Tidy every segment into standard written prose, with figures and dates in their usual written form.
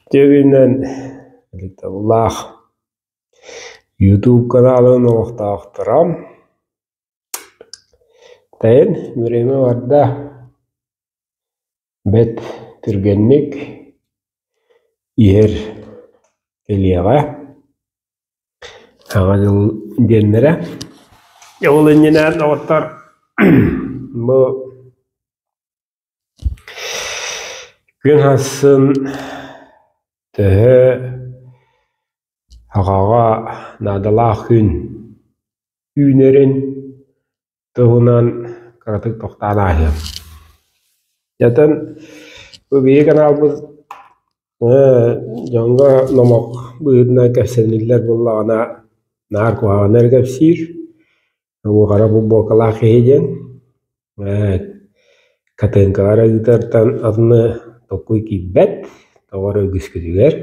Үтүө ытыктабыллаах YouTube каналын олохтоохторо Тайын бириэмэ барда, бэрт түргэнник иһэр кэлиэҕэ Саҥа дьыл диэннэрэ. Ол иннинэ доҕоттор бу Күн ахсын төһө аҕаҕа наадалаах күн үүнэрин туһунан кыратык тохтоон ааһыам. Дьэтэн бу биһиги каналбыт дьоҥҥо номох быһыытынан кэпсэниллэр буоллаҕына наар куһаҕаны эрэ кэпсиир, Уоҕара булбуокалаах киһи диэн Катынкаҕа эрэ ыытартан атыны толкуй киирбэт, тоҕо эрэ үгүскүтүгэр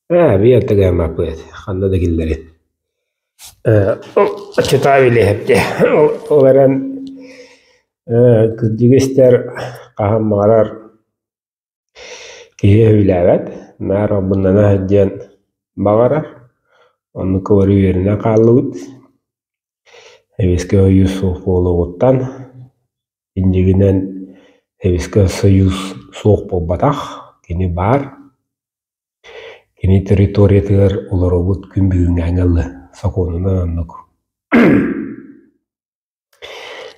Ээ, биир тэгээммэппит, ханна да киллэрин Читаю билиэһэп дии, ол эрэн кырдьыгы истэр хаһан баҕарар Киһи өйүлээбэт, наар албыннана сылдьыан баҕарар, оннук бары үөрэнэн хааллыбыт. Сэбиэскэй Союз суох буолуоҕуттан, иннигинэн Сэбиэскэй Союз суох буолбатах, кини баар. Кини территориятыгар олоробут күн бүгүҥҥээҥҥэ дылы сокуонунан оннук.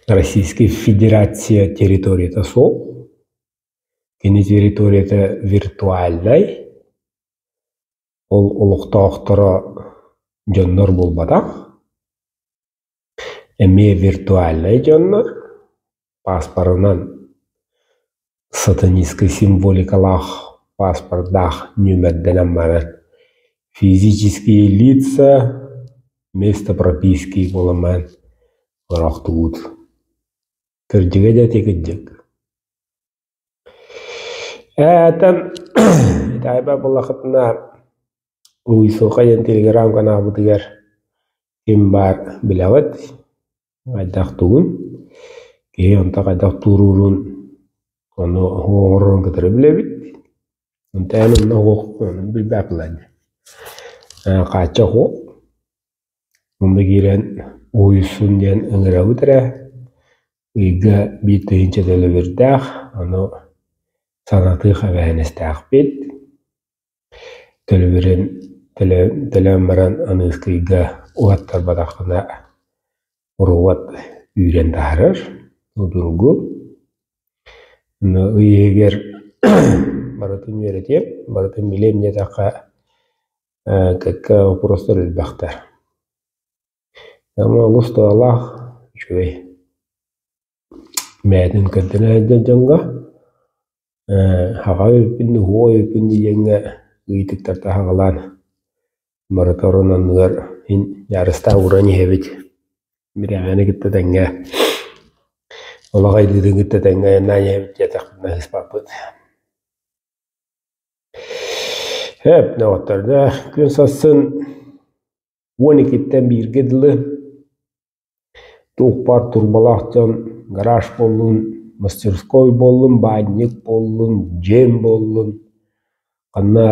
Российскай Федерация территорията суох, кини территорията виртуальнай, ол олохтоохторо дьоннор буолбатах, эмиэ виртуальнай дьоннор, пааспарынан сатанинскай символикалаах пааспардаах нүөмэрдэнэн баран физические лица место прописки буолан Ороохтубут. Кырдьыга дьэ ити кырдьык. Ээтэн Итаайба буоллахытына Уйсуха диэн телеграм-каналбытыгар ким баар билэҕит, хайдах тугун, киһи онто хайдах туруурун ону оҥорорун кытары билэбит. Онтон онно оһох билбэт дии. Хааччах уох Онно киирэн уһуйсун диэн ыҥырабыт эрэ, ыйга 1000 төлөбүрдээх, ону санатыах эбээһинэстээхпит. Төлөбүрүн төлөөн баран аныгыскыйга уһаттарбатаххына робот үүрэн таһаарар, судургу. Ый иһигэр барытын үөрэтиэм, барытын билиэм диэтэххэ кэккэ боппуруостар элбэхтэр. Ама олус туһалаах, үчүгэй. Бэйэтин көрдөрө сылдьар дьоҥҥо хаҕа өйбүн, уһуо өйбүн диэҥҥэ ыйытыктартан саҕалаан барыта орон анныгар иһин дьаарыстаах ууран иһэбит. Бириэмэни кытта тэҥҥэ олох айдыытын кытта тэҥҥэ айаннаан иһэбит диэтэхпинэ сыыспаппыт. Эп, доҕоттор, дьэ, күн сарсын 12-ттэн бииргэ дылы туох баар турбалаах дьон гараж буоллун, мастерской буоллун, баанньык буоллун, дьиэм буоллун, ханна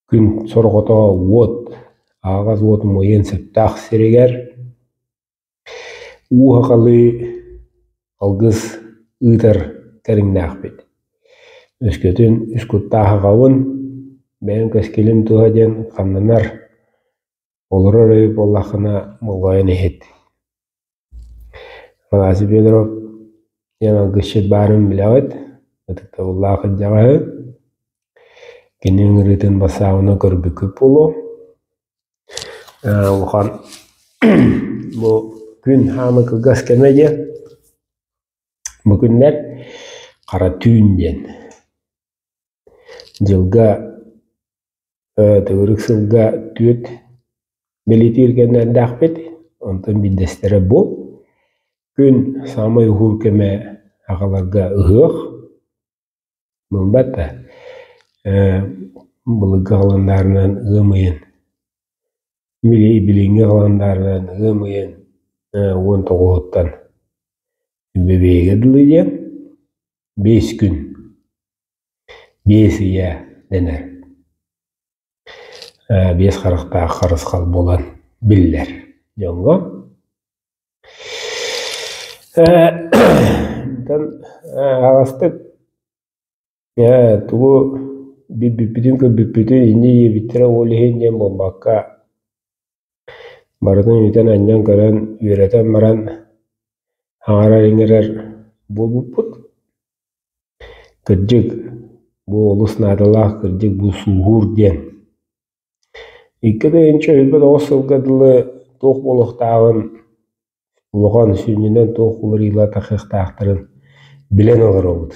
күн сорҕото уот, аһаҕас уот умайыан сөптөөх сиригэр Уу сахалыы алгыс ыытар кэриҥнээхпит. Өскөтүн үс куттаах аҕабын, бэйэм кэскилим туһа диэн хамнанар, олорор өй буоллаххына болҕойон иһит. Афанасий Федоров диэн алгысчыт баарын билэҕит, ытыктабыллаах кырдьаҕаһы. Кини ыҥырыытын бассаабынан көрбүккүт буолуо. Улахан бу күн хаамыы кылгас кэмэ диэн бу күннэр хара түүн диэн дьылга төгүрүк сылга түөрт бэлиэтиир кэмнэрдээхпит онтон биирдэстэрэ бу күн саамай уһуур кэмэ аҕаларга ыһыах Буолбат да былыргы халандаарынан ыам ыйын билиҥҥи халандаарынан ыам ыйын 19-уттан бэбиэгэ дылы диэн 5 күн. Биэс ыйа дэнэр. Биэс харахтаах харысхал буолан биллэр дьоҥҥо. Онтон аһаҕастык тугу билбиппитин көрбүппүтүн инньэ диэбиттэрэ ол иһин диэн буолбакка, барытын үтэн-анньан көрөн, үөрэтэн баран аҥарар-иҥэрэр буолбуппут. Кырдьык, бу олус наадалаах, кырдьык бу сууһуур диэн. 2009 сылга дылы туох буолуохтааҕын улахан сүнньүнэн туох уларыйыылар тахсыахтаахтарын билэн олоробут.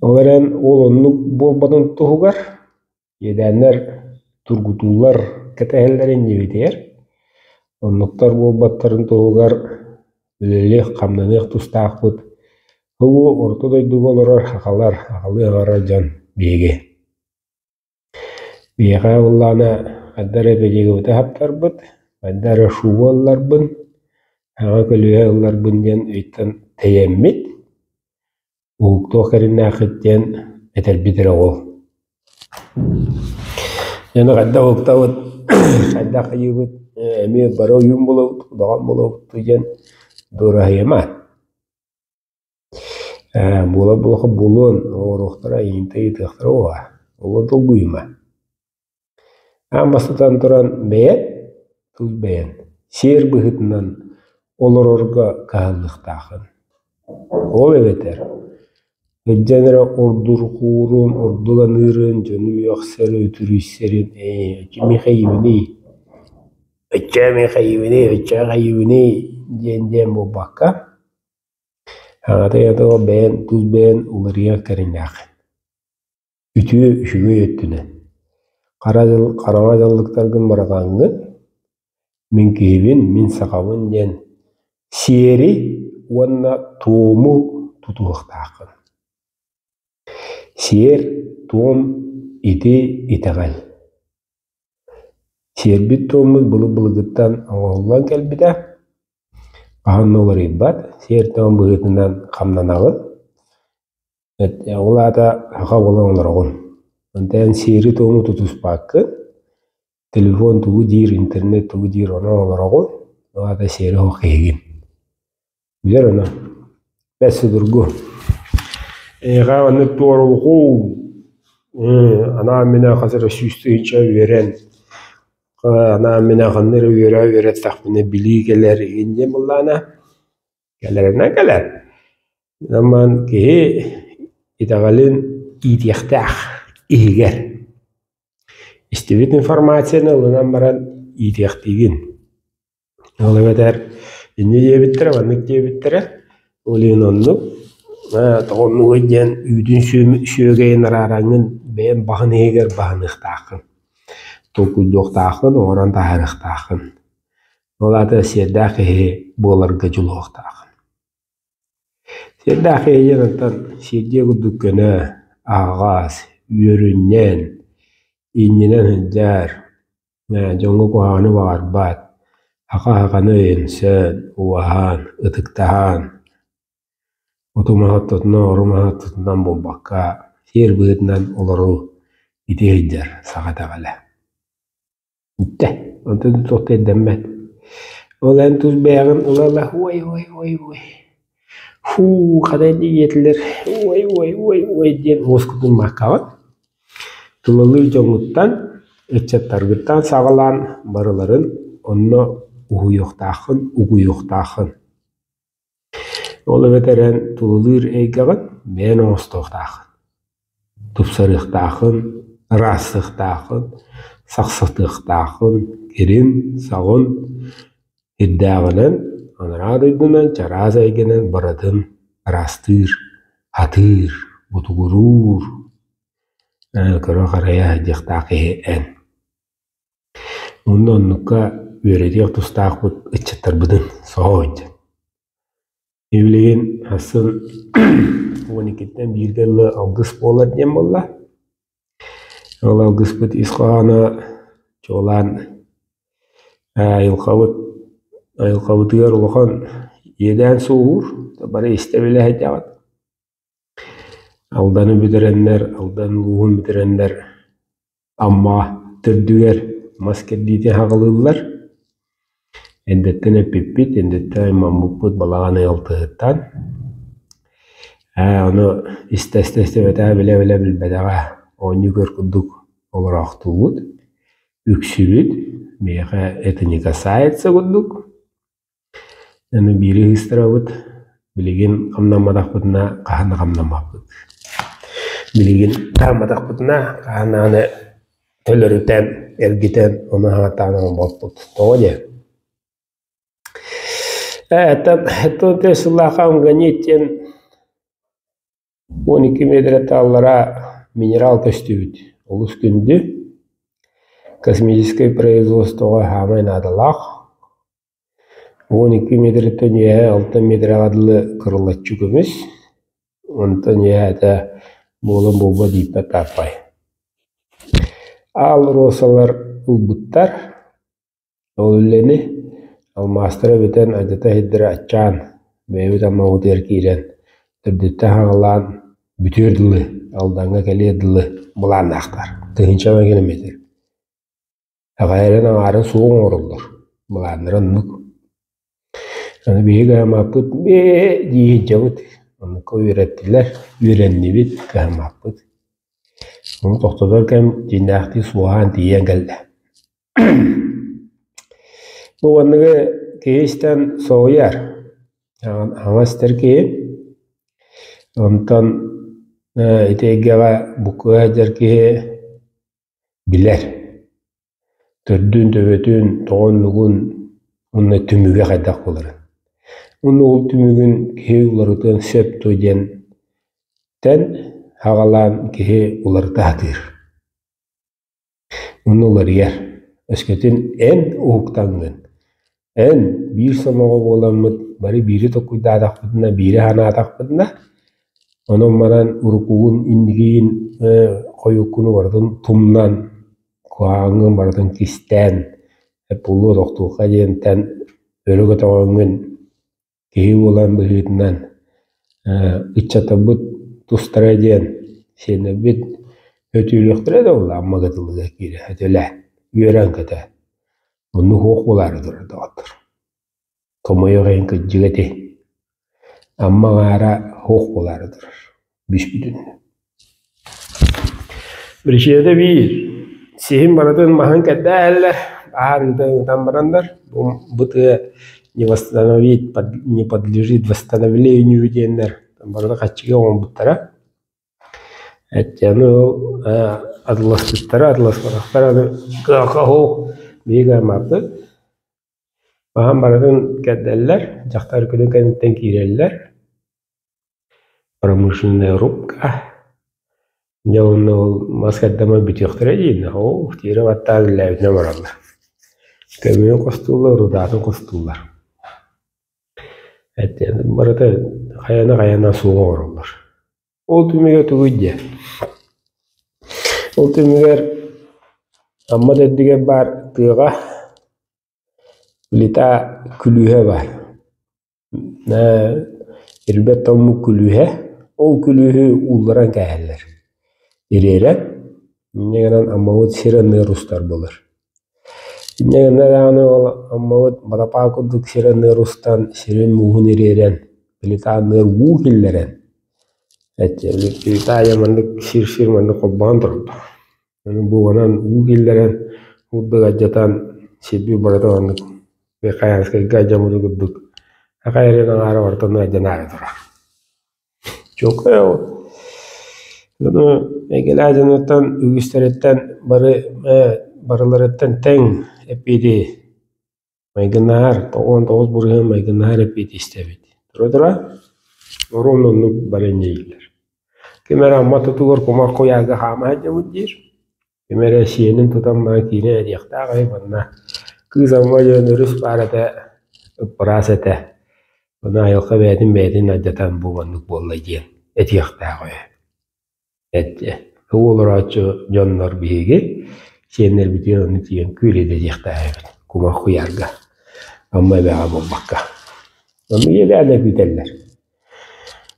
Ол эрэн ол оннук буолбатын туһугар иэдээннэр, тургутуулар кэтэһэллэр иннибитигэр. Оннуктар буолбаттарын туһугар үлэлиэх-хамнаныах тустаахпыт. Бу орто дойдуга олорор сахалар, сахалыы аҥара дьон биһиги. Биһиэхэ буоллаҕына хайда эрэ бэлиэгэбитэ хаптарбыт, хайда эрэ шуба ылларбын, аҕа көлүөһэ ылларбын диэн өйтөн тэйэммит, уһуктуох кэриҥнээххит диэн этэрбит эрэ ол. Дьону хайдах уһуктабыт, хайдах хайыыбыт, эмиэ бары ойуун буолабыт, удаҕан буолабыт диэн дуораһыйыма. Буолар буолуохха буолуон, оҥоруохтара, иинтэ ыытыахтара уоҕа, олор долгуйума. Аан бастатан туран бэйэн, тус бэйэн, сиэр быһыытынан олорорго кыһаллыахтааххын. Ол эбэтэр сылдьан эрэ ордурҕуурун, ордуланыырын, дьону үөхсэрин, үтүрүйсэрин ээ кимиэхэ иибиний, ыччаа миэхэ иибиний, ыччаа хайыыбыный диэн диэн буолбакка, Аҕата бэйэн тус бэйэн уларыйар кэриҥнээххин. Үтүө үчүгэй өттүнэн. Хара дьыл хараҥа дьаллыктаргын быраҕаҥҥын, мин киһибин, мин сахабын диэн сиэри уонна туому тутуһуохтааххын. Сиэр, туом ити итэҕэл. Сиэрбит-туоммут былыр-былыргыттан оҥоһуллан кэлбитэ, хаһан да уларыйбат, сиэр-туом быһыытынан хамнанаҕын, ол аата саха буолан олороҕун. Онтон сиэри-туому тутуспаккын, телефон тугу диир, интернет тугу диир онон олороҕун, ол аата сиэри суох киһигин. Билэр ону. Бэс судургу. Эйиэхэ маннык туорулҕуу анаан-минээн хас эрэ 100 000 үөрэн, анаан-минээн ханна эрэ үөрэ үөрэттэхпинэ билии кэлэр игин диэн буоллаҕына, кэлэринэн кэлэр. Онон киһи итэҕэлин иитиэхтээх иһигэр. Истибит информацияны ылынан баран иитиэхтиигин. Ол эбэтэр инньэ диэбиттэрэ, маннык диэбиттэрэ, ол иһин оннук, тоҕо оннугуй диэн үүтүн сүөгэйин араараҥҥын бэйэҥ баһын иһигэр баһыныахтааххын, толкуйдуохтааххын, оҥорон таһаарыахтааххын. Ол аата сиэрдээх киһи буоларга дьулуһуохтааххын. Сиэрдээх киһи диэн оттон сиэрдийэ курдук көнө, аһаҕас, үөрүнньэҥ, иннинэн сылдьар, Дьоҥҥо куһаҕаны баҕарбат, аха-аһаҕаны өйөнсөн, уоһаан, ытыктаһан, оту-маһы оттотунан, ору-маһы оттотунан буолбакка, сиэр быһыытынан олоруу ити сылдьар саха итэҕэлэ. Иттэ, онтон да туох да ирдэммэт. Ол эн тус бэйэҕин ыла-ыла уой уой уой уой фуу хата диэтилэр уой уой уой уой диэн уоскутуммаккаҕын Тулалыыр дьоҥҥуттан, ыччаттаргыттан саҕалаан барыларын онно уһуйуохтааххын, угуйуохтааххын. Ол эбэтэр эн тулалыыр эйгэҕин бэйэн оҥостуохтааххын, тупсарыахтааххын, ыраастыахтааххын, сахсатыахтааххын, кирин, саҕын ирдээҕинэн, анараа дойдунан, чараас эйгэнэн барытын ыраастыыр, хатыыр, ботугуруур, көрө-харайа сылдьыахтаах киһи эн. Уонна оннукка үөрэтиэх тустаахпыт ыччаттарбытын соһо сылдьан. Билигин сарсын 12-ттэн бииргэ дылы алгыс буолар диэн буолла. Ол алгыспыт ис хоһооно чуолаан айылҕабыт айылҕабытыгар улахан иэдээн суоһуур, бары истэ-билэ сылдьаҕыт. Алданы бүтэрэннэр, Алдан улууһун бүтэрэннэр Амма төрдүгэр мас кэрдиитин аҕалыыллар. Эрдэттэн эппиппит, эрдэттэн аймаммыппыт балаҕан ый алтыһыттан. Ээ, ону истэ-истэ истибэтэҕэ, билэ-билэ билбэтэҕэ оонньуу көр курдук олороохтуубут. Үксүбүт миэхэ это не касается курдук. Аны биири ыыстарабыт, билигин хамнамматахпытына хаһан да хамнаммаппыт. Билигин хаамматахпытына хаһан даҕаны төлөрүтэн, эргитэн ону аһатаан оҥорбоппут. Тоҕо диэн? Ээ, оттон сыллаахха амганит диэн 12 миэтэрэ аллара минерал көстүбүт, олус күндү, космическай производствоҕа саамай наадалаах. 12 миэтэрэттэн үөһэ 6 миэтэрэҕэ дылы кырылаччы көмүс, онтон үөһээтэ буолан буолба дииппэт тааппай. Аал-росалар ылбыттар, Ол үлэни алмаастара бүтэн алдьата иһирдэрэ аччаан, бэйэбит Аммабытыгар киирэн, төрдүттэн саҕалаан бүтүөр дылы, Алдаҥҥа кэлиэр дылы былааннаахтар. Тыһыынчанан километр. Аҕайарын аҥаарын суох оҥороллор, былааннара оннук. Аны биһиги кыһаммаппыт бээ дии сылдьабыт, оннукка үөрэттилэр, үөрэннибит, кыһаммаппыт. Ону тохтотор кэм дьиҥнээхтии суоһаан тиийэн кэллэ. Бу манныгы киһи истэн соһуйар, хаҥас истэр киһи. Онтон ити эйгэҕэ буккуйа сылдьар киһи билэр, төрдүн, төбөтүн, тоҕо оннугун уонна түмүгэ хайдах буоларын. Уонна ол түмүгүн киһи уларытыан сөп дуо диэнтэн саҕалаан киһи уларыта сатыыр. Уонна уларыйар. Өскөтүн эн уһуктаҥҥын, эн биир сомоҕо буоламмыт бары биири толкуйдаатахпытына, биири санаатахпытына, онон баран уруккугун, инникигин, хойуккуну барытын тумнан, куһаҕаҥҥын барытын кистээн, буолуо тохтуохха диэнтэн өрө көтөҕөҥҥүн Киһи буолан быһыытынан ыччатарбыт тустара диэн сиэннэрбит өтүүлүөхтэрэ да буолла Амма кытылыгар киирэ өтөлөөн үөрэн-көтөн оннук суох буолаары турар доҕоттор. Хомойуох иһин кырдьыга ити Амма аҥаара суох буолаары турар бүс-бүтүн. Биричиинэтэ биир, сиһин барытын маһын кэрдээһэллэр, аһаан ыытан ыытан бараннар, бу тыа не восстановить, не подлежит восстановлению диэннэр барыта хаччыга оҥорбуттара. Эттиэни ол атыласпыттара, атыласпатахтара аны кыаха суох биһиги аймааппыт. Маһын барытын кэрдэллэр, дьахтар күнүн кэнниттэн киирэллэр. Промышленная рубка. Дьэ уонна ол мас кэрдэмэ бүтүөхтэрэ дииллэр, оо тиэрэ баттаан үлэлээбитинэн бараллар. Көмүһүн хостууллар, рудатын хостууллар. Барыта хайаны-хайана суох оҥороллор. Ол түмүгэ тугуй диэ? Ол түмүгэр Амма төрдүгэр баар тыаҕа плита күлүүһэ баар. Ирбэт тоҥмут күлүүһэ, ол күлүүһү уулларан кээһэллэр. Ириэрэн, инньэ гынан Аммабыт сир анныгар устар буолар. Инньэ гына даҕаны ол Аммабыт батапаа курдук сир анныгар устан, сирин мууһун ириэрэн, плита анныгар уу киллэрэн, плита аайы маннык сир-сир маннык холбоон тураллар. Аны буоланан уу киллэрэн, курдук алдьатан, сирбит барыта маннык Верхоянскайга алдьаммыт курдук саха эрин аҥаара барыта онно алдьанаары турар. Чуолкай ол. Ону эйгэлээх дьонуттан үгүстэриттэн бары барыларыттан тэҥ эппиэти Майгыннаһар, 99% майгыннаһар эппиэти истэбит. Тура-тура, оруобуна оннук бары инньэ Ким эрэ Амма тутугар кумах куйаарга хаама сылдьабыт диир, ким эрэ сиэнин тутан баран киинэ этиэхтээх үһү манна Кыыс Амма диэн өрүс баар этэ, ыппыраас этэ, ону айылҕа бэйэтин бэйэтин алдьатан бу маннык буолла диэн этиэхтээх үһү. Эттэ Уу олорооччу дьоннор биһиги сиэннэрбитигэр ону тиийэн күөлэйдэтиэхтээх эбит кумах куйаарга Амма эбэҕэ буолбакка. Ону ийэлээн күүтэллэр.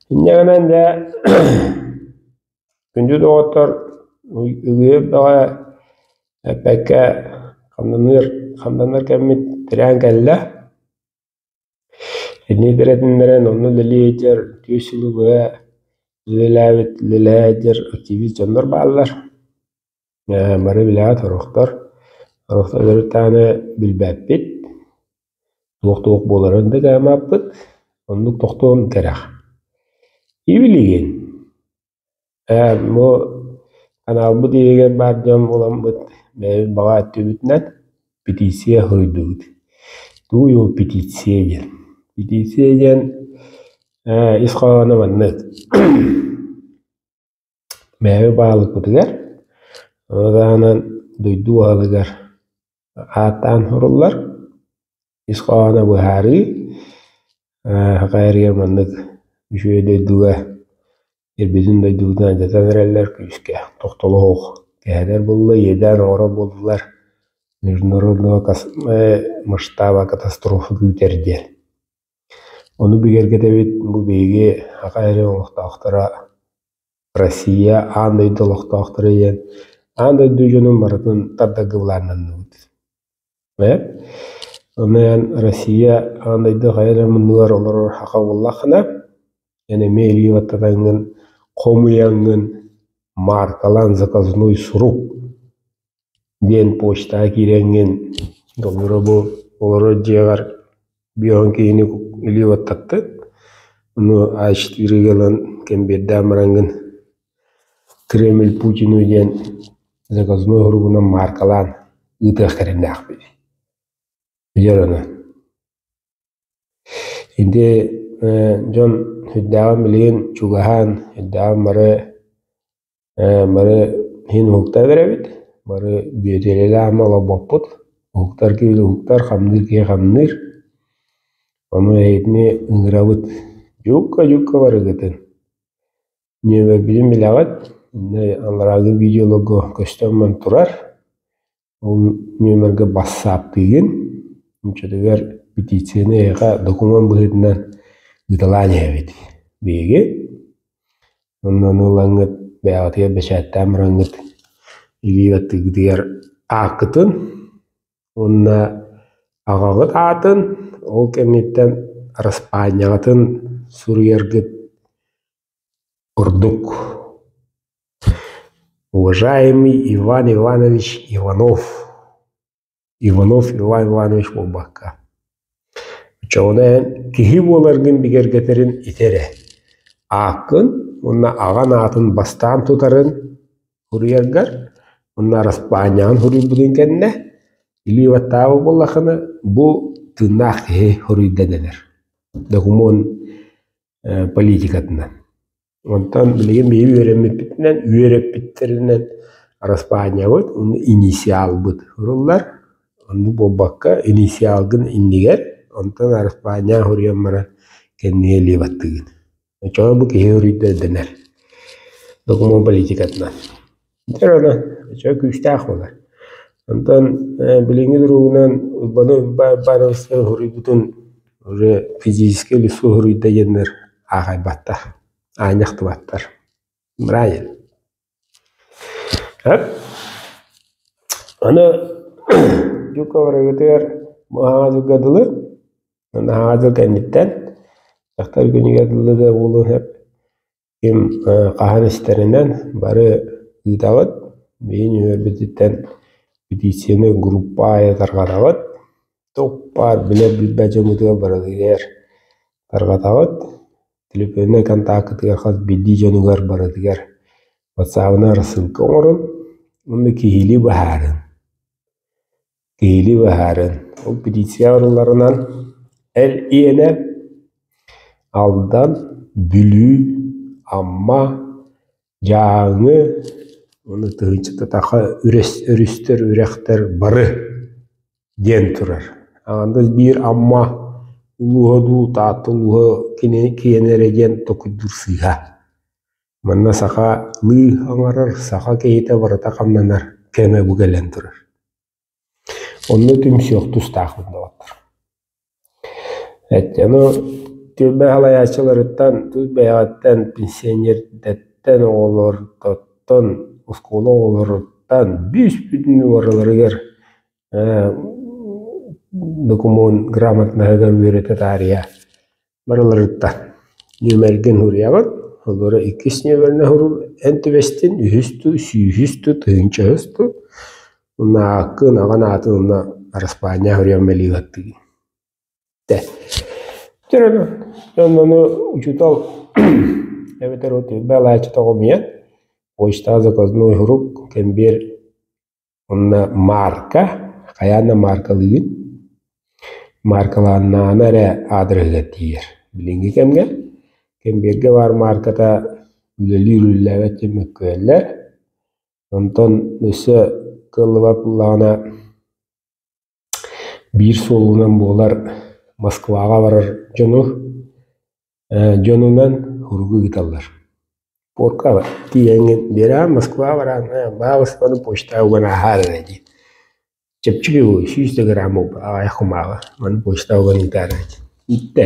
Инньэ гынан дьэ. Күндү доҕоттор, үгүһү бөҕө эппэккэ хамнаныыр, хамнанар кэммит тирээн кэллэ. Итини этэрэтиннэрэн онно үлэлии сылдьар түөрт сылы быһа үлэлээбит, үлэлэһэ сылдьар активист дьоннор бааллар. Бары билэҕит сорохтор, сорохтор даҕаны билбэппит, туох-туох буоларын да кээмэппит, оннук тохтуон кэрэх. Ибилигин Бу ханаалбыт иһигэр баар дьон буоламмыт бэйэбит баҕа өттүбүтүнэн петиция суруйдубут. Тугуй ол петиция диэн? Петиция диэн ис хоһооно маннык: бэйэбит баҕалыкпытыгар, ону таһынан дойду баһылыгар ааттаан суруллар, ис хоһооно быһаарыы, саха эригэр маннык үчүгэй дойдуга Ирбитин дойдубутун алдьатан эрэллэр күүскэ, тохтоло суох кэһэтэр буолла, иэдээн оҥорор буоллулар, международного масштаба катастрофа күүтэр диэн. Ону бигэргэтэбит бу биһиги саха эрэ олохтоохторо Россия аан дойду олохтоохторо диэн аан дойду дьонун барытын тардарга былааннанныбыт. Онон Россия аан дойду хайа эрэ муннугар олорор саха буоллаххына, эн эмиэ илии баттатаҥҥын, хомуйаҥҥын, мааркалаан заказной сурук диэн почтаҕа киирэҥҥин, доллары бу олорор дьиэҕэр биэһин киһини илии баттаттыҥ, ону А4 ылан кэмбиэрдээн бараҥҥын Кремль Путину диэн заказной суругунан мааркалаан ыытыах кэриҥнээхпит. Билэр ону. Ити дьон сүрдээҕин билигин чугаһаан, сүрдээҕин бары бары иһин уһуктан эрэбит, бары бүөтүөлэлээх олорбоппут. Уһуктар киһи уһуктар, хамныыр киһи хамныыр. Ону эһигини ыҥырабыт. Дьукка-дьукка барыгытын. Нүөмэрбитин билэҕит, алларааҥҥы видеоларга көстөн турар, ол нүөмэргэ бассааппыгын, оччотугар петицияны эһиэхэ докумуон быһыытынан ыыталаан иһэбит биһиги. Онно ону ылаҥҥыт бэйэҕитигэр бэчээттээн бараҥҥыт илии баттыыргытыгар ааккытын уонна аҕаҕыт аатын, ол кэнниттэн араспаанньаҕытын суруйаргыт Ордук Уважаемый Иван Иванович Иванов, Иванов Иван Иванович буолбакка, оччоҕуна эн киһи буоларгын бигэргэтэрин ити эрэ, ааккын уонна аҕан аатын бастаан тутарын суруйаргар уонна араспаанньаҕын суруйбутун кэннэ илии баттаабыт буоллаххына, бу тыыннаах киһи суруйда дэнэр. Докумуон политикатынан. Онтон билигин биһиги үөрэммиппитинэн, үөрэппиттэринэн араспаанньабыт уонна инициалбыт суруллар. Оннук буолбакка инициалгын иннигэр, онтон араспаанньа суруйан баран кэннигэр илии баттыгын. Оччоҕо бу киһи суруйда дэнэр докумуон политикатынан. Дьэ аны оччоҕо күүстээх буолар. Онтон билиҥҥи туругунан Уйбаны Уйбаанабыстар суруйбутун уже физическэй лицо суруйда диэннэр аахайбаттар, аанньахтыбаттар. Правильно. Аны Дьука барыгытыгар Маһаҥа дьылга дылы, Наһаа дьыл кэнниттэн дьахтар күнүгэр дылы да буолуон сөп Ким хаһан истэринэн бары ыытаҕыт, биһи нүөмэрбититтэн петицияны группа аайы тарҕатаҕыт, туох баар билэр-билбэт дьоммутугар барытыгар тарҕатаҕыт, телефоннай контаккытыгар хас биирдии дьонугар барытыгар ватсабынан рассылка оҥорун уонна киһилии быһаарын. Киһилии быһааран, ол петиция арылларынан эл иэнэ Алдан, Бүлүү, Амма, Дьааҥы уонна тыһыынчата таха өрүстэр, үрэхтэр бары диэн турар. Аҥардас биир Амма улууһа дуу, Таатта улууһа киэнэ эрэ диэн токуйдуур сыыһа. Манна сахалыы аҥарар, саха киһитэ барыта хамнанар кэмэ бу кэлэн турар. Онно түмсүөх тустаахпыт доҕоттор. Ону түөлбэ салайааччыларыттан, тус бэйэҕиттэн, пенсионердэттэн, оҕолортон оҕолортон, оскуола оҕолоруттан бүүс-бүтүн барыларыгар докумуон грамотнаһыгар үөрэтэ таарыйа барыларыттан нүөмэргин суруйаҕын, олору иккис нүөмэринэн эн түбэстин, үһүс дуу, сүүһүс дуу, тыһыынчаһыс дуу, уонна ааккын, аҕан аатын уонна араспаанньа суруйан бэлиэтиигин. Дьон ону учуутал эбэтэр түөлбэ алааччыта хомуйан почтаҕа заказной сурук кэмбиэр уонна маарка, хайаан да мааркалыыгын, мааркалааннаҕына эрэ аадырыһыгар тиийэр. Билиҥҥи кэмҥэ кэмбиэргэ баар маарката үлэлиир үлэлээбэт диэн мөккүһэллэр. Онтон өссө кыаллыбат буоллаҕына биир суолунан буолар Москваҕа барар дьону дьонунан суругу ыыталлар. Пуорка тиийэҥҥин биэрэҕин Москваҕа бараҕын баҕаласпаны почтаҕа уган ааһаар эрэ дии. Чэпчэки буолуо 100 да грамм аҕыйах кумааҕы маны почтаҕа уган ыытаар эрэ дии. Иттэ.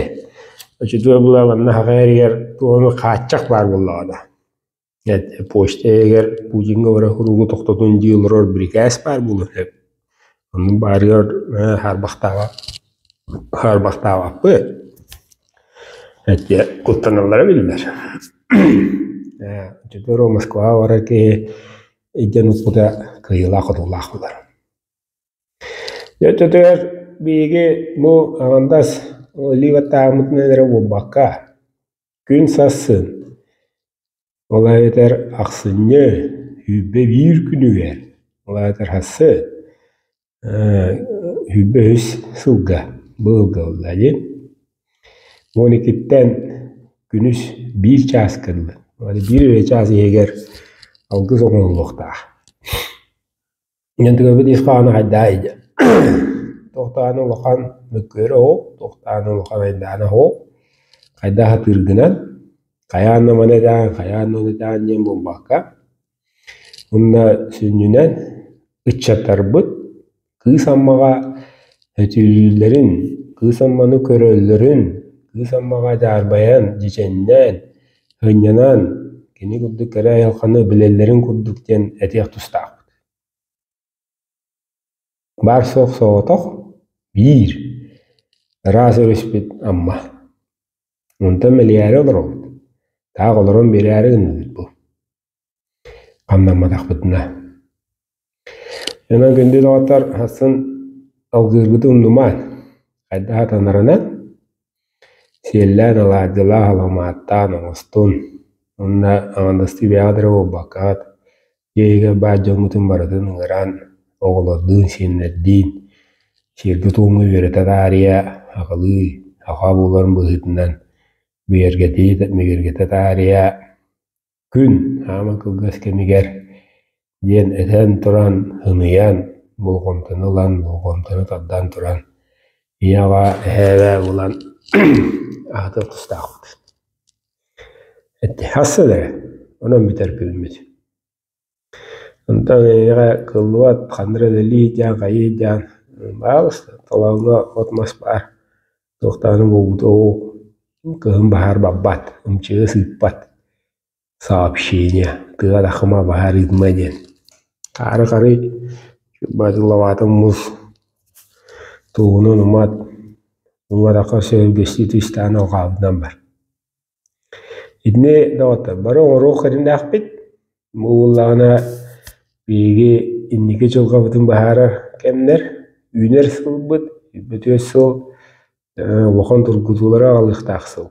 Оччотугар буолла манна саха эригэр туох эмэ хааччах баар буоллаҕына Почта иһигэр Путиҥҥа барар суругу тохтотун дии олорор бирикээс баар буолуон сөп. Оннук баарыгар хаарбахтаабаппыт. Эти куттаналлара биллэр. Оччотугар Москваҕа барар киһи илдьэн укпута кыайыылаах-хотуулаах буолар. Дьэ оччотугар биһиги бу аҥардас илии баттаабытынан эрэ буолбакка, күн сарсын, ол эбэтэр ахсынньы 21 күнүгэр, ол эбэтэр сарсын 23 сылга быйылгы ылла дии. 12-ттэн күнүс биир чааска дылы, биир эрэ чаас иһигэр алгыс оҥоһуллуохтаах. Дьонтугабыт ис хоһооно хайдаа диэн туохтаан улахан мөккүөрэ оһох, туохтаан улахан айдаана оһох, хайдах сатыыргынан, хайаан да маны этээн, хайаан да ону этээн диэн буолбакка, уонна сүнньүнэн ыччаттарбыт Кыыс Аммаҕа сөтүөлүүллэрин, Кыыс Амманы көрөллөрүн, Кыыс Аммаҕа дьаарбайан, дьичэннээн, сынньанан, кини курдук кэрэ айылҕаны билэллэрин курдук диэн этиэх тустаахпыт. Баар-суох соҕотох биир ыраас өрүспүт Амма. Онтон мэлийээри олоробут, таах олорон биэрээри гынныбыт бу. Хамнамматахпытына. Онон күндү доҕоттор, сарсын алгыыргытын умнумаҥ, хайдах сатанарынан сиэллээн, алаадьылаах, аламааттаан оҥостун уонна аҥардастыы бэйэҕит эрэ буолбаккаҕыт, дьиэ иһигэр баар дьоҥҥутун барытын ыҥыран, оҕолордуун, сиэннэрдиин сиэргэ-туомҥа үөрэтэ таарыйа, аҕалыы, аҕа буоларын быһыытынан бигэргэтэ таарыйа Күн хаама кылгас кэмигэр диэн этэн туран ымыйан, болҕомтону ылан, болҕомтону тардан туран ийэ-аҕа, эһээ-эбээ буолан аһатыах тустаахпыт. Хасса эрэ, онон бүтэр күммүт. Онтон эйиэхэ кыллыбат, ханна эрэ үлэлии сылдьан, хайыы сылдьан, баҕаласта, толооҥҥо от-мас баар, туох даҕаны буолбута уһук, кыһын баһаар барбат, ымчыга сыыппат. Сообщение тыа дахыма баһаар ыытыма диэн. Хаары харый, бадыллабаатын мус, тугунан умат, уҥарахха сөһүргэстии түстээн алҕаабытынан бар. Итини доҕоттор бары оҥоруох кэриҥнээхпит. Бу буоллаҕына биһиги инники дьылҕабытын быһаарар кэмнэр, үүнэр сылбыт, бүтүө сыл улахан тургутуулары аҕалыахтаах сыл.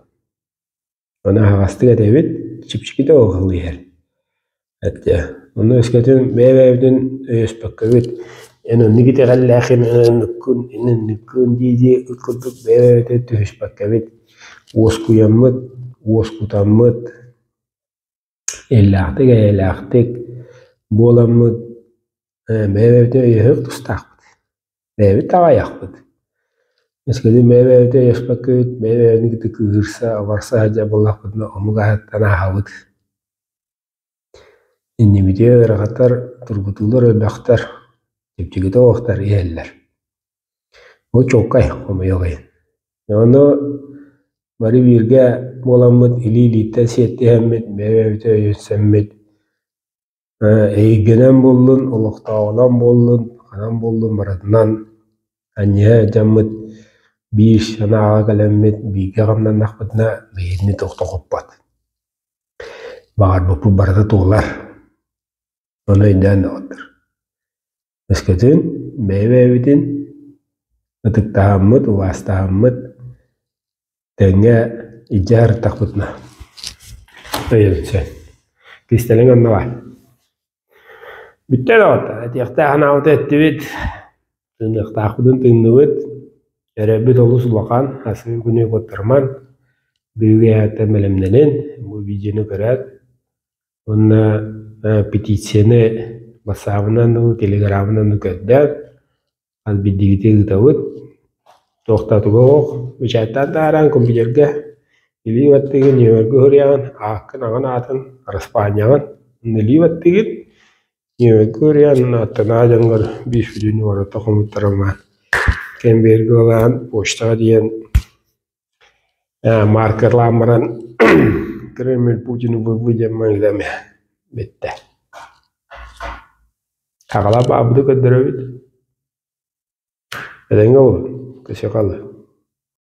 Ону аһаҕастык этэбит, чэпчэкитэ оҕуһул иһэр. Эттэ, онно өскөтүн бэйэ-бэйэбитин өйөспөккөбүт, эн оннук итэҕэллээххин, эн оннуккун, эн оннуккун дии-дии ыт курдук бэйэ-бэйэбитин түһүспэккэбит, уоскуйаммыт, уоскутаммыт, иллээхтик-эйэлээхтик буоламмыт бэйэ-бэйэбитин өйөһүөх тустаахпыт. Бэйэбит да аҕыйахпыт. Өскөтүн бэйэ-бэйэбитин өйөспөккүт, бэйэ-бэйэбитин кытта кыыһырса, абарса сылдьар буоллахпытына омук аһыттан ааһабыт. Иннибитигэр ыарахаттар, тургутуулар элбэхтэр, чэпчэкитэ суохтар иһэллэр. Ол чуолкай, хомойуох иһин. Ону бары бииргэ буоламмыт, илии-илииттэн сиэттиһэммит, бэйэ-бэйэбитин өйөнсөммүт. Эйгэнэн буоллун, олохтооҕунан буоллун, ханан буоллун барытынан анньыһа дьаммыт биир санааҕа кэлэммит, бииргэ хамнаннахпытына биһигини туох да хоппот. Баҕарбыппыт барыта туолар. Ону өйдөөн доҕоттор. Өскөтүн бэйэ-бэйэбитин ытыктаһаммыт, убаастаһаммыт тэҥҥэ илдьэ сырыттахпытына өйөбүт Кистэлэҥ онно баар. Бүттэ доҕоттор, этиэхтээх анаабыты эттибит, тыыныахтаахпытын тыынныбыт, эрэлбит олус улахан, асын күнү куоттарыман, бүгүҥҥү бэлэмнэнин, бу видеону көрөөт Уонна петицияны бассаабынан дуу, телеграмынан дуу көрдөөн, хас биирдиигити ыытабыт. Туох да туга суох, бэчээттаан таһааран компьютерга илии баттыгын, нүөмэргэ суруйаҕын, ааккын, аҕын аатын, араспаанньаҕын илии баттыгын, нүөмэргэ суруйан, аттанаа дьоҥҥор биир сүрүн уората хомуттаран баран кэмбиэргэ ылан почтаҕа тиийэн Маркерлаан баран Кремль Путину диэн бүттэ. Хаҕалаах баабыты көрдөрөбүт. Этэҥҥэ буолун, көсө хаалыы.